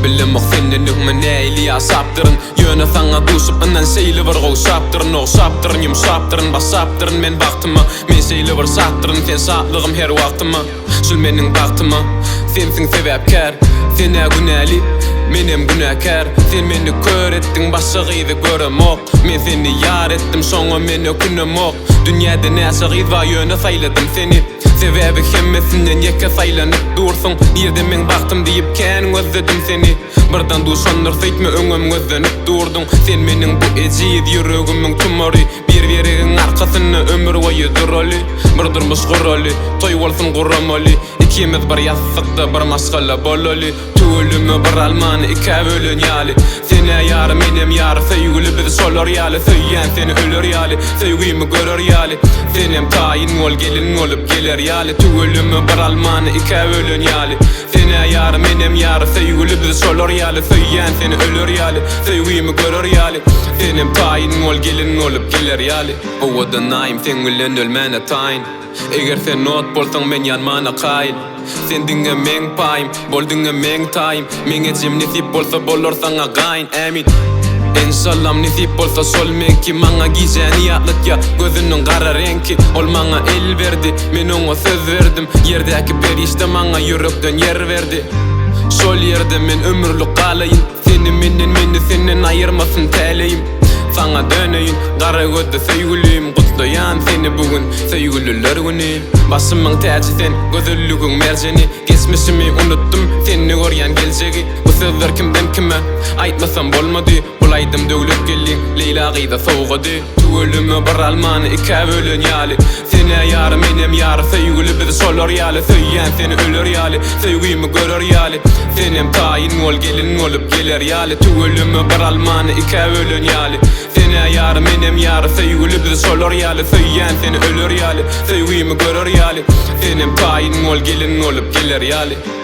Bilemok senden öň men nähili ýaşapdyryn Ýöne saňa duşup yndan şeýle bir gowşapdyryn Ogşapdyryn, ýumşapdyryn, başapdyryn men bagtyma Men şeýle bir şatdyryn, sen şatlygym her wagtyma Şul meniň bagtyma, sensiň sebäpkär Sen-ä günäli, menem günäkär Sen meni kör etdiň, başga gyzy göremok Men seni ýar etdim, şoňa men ökünemok Dünýäde näçe gyz bar, ýöne saýladym seni Sebäbi hemmesinden ýeke saýlanyp dursuň Nirde meň bagtym diýip kän gözledim seni Birden duşandyr söýtme öňem gözlenip durduň Sen meniň bu ejiz ýüregimiň tumary Bir biregiň arkasynda ömür boýy duraly Bir durmuş guraly toý bolsun guramaly Ikimiz bir ýassykda bir maşgala bolaly Tüweleme bir almany ikä bölen ýaly Sen-ä ýary menem ýary söýgüli biz şolar ýaly Söýýän seni öler ýaly söýgimi görer ýaly Senem taýyn bol gelin bolup geler ýaly Tüweleme bir almany ikä bölen ýaly Sen-ä ýary menem ýary söýgüli biz şolar ýaly Söýýän seni öler ýaly söýgimi görer ýaly Senem taýyn bol gelin bolup geler ýaly Owadan aýym seň bilen ölmäne taýyn Eger sen ot bolsaň men ýanmana kaýyl Sen diňe meň paýym, bol diňe meň taýym Meň ejem nesip bolsa bolar saňa gaýyn, ämin Enşallam nesip bolsa şol meňki Maňa gijäni ýatlatýa gözüniň gara reňki Ol maňa el berdi, men oňa söz berdim Ýerdäki perişde maňa ýürekden ýer berdi Şol ýerde men ömürlik galaýyn Seni menden meni senden aýyrmasyn täleýim Saňa döneýin gara gözli söýgülim Gutlaýan seni bu gün söýgüliler güni Başymyň täji sen gözelligiň merjeni Geçmişimi unutdym sende görýän geljegi Bu sözler kimden kime aýtmasam bolmady Bul aýdym Döwlet geldiň Leýla gyza sowgady Tüweleme bir almany ikä bölen ýaly Sen-ä ýary menem ýary söýgüli biz şolar ýaly Söýýän seni öler ýaly söýgimi görer ýaly Senem taýyn bol gelin bolup geler ýaly Tüweleme bir almany ikä bölen ýaly Sen-ä ýary menem ýary söýgüli biz şolar ýaly Söýýän seni öler ýaly söýgimi görer ýaly Senem taýyn bol gelin bolup geler ýaly.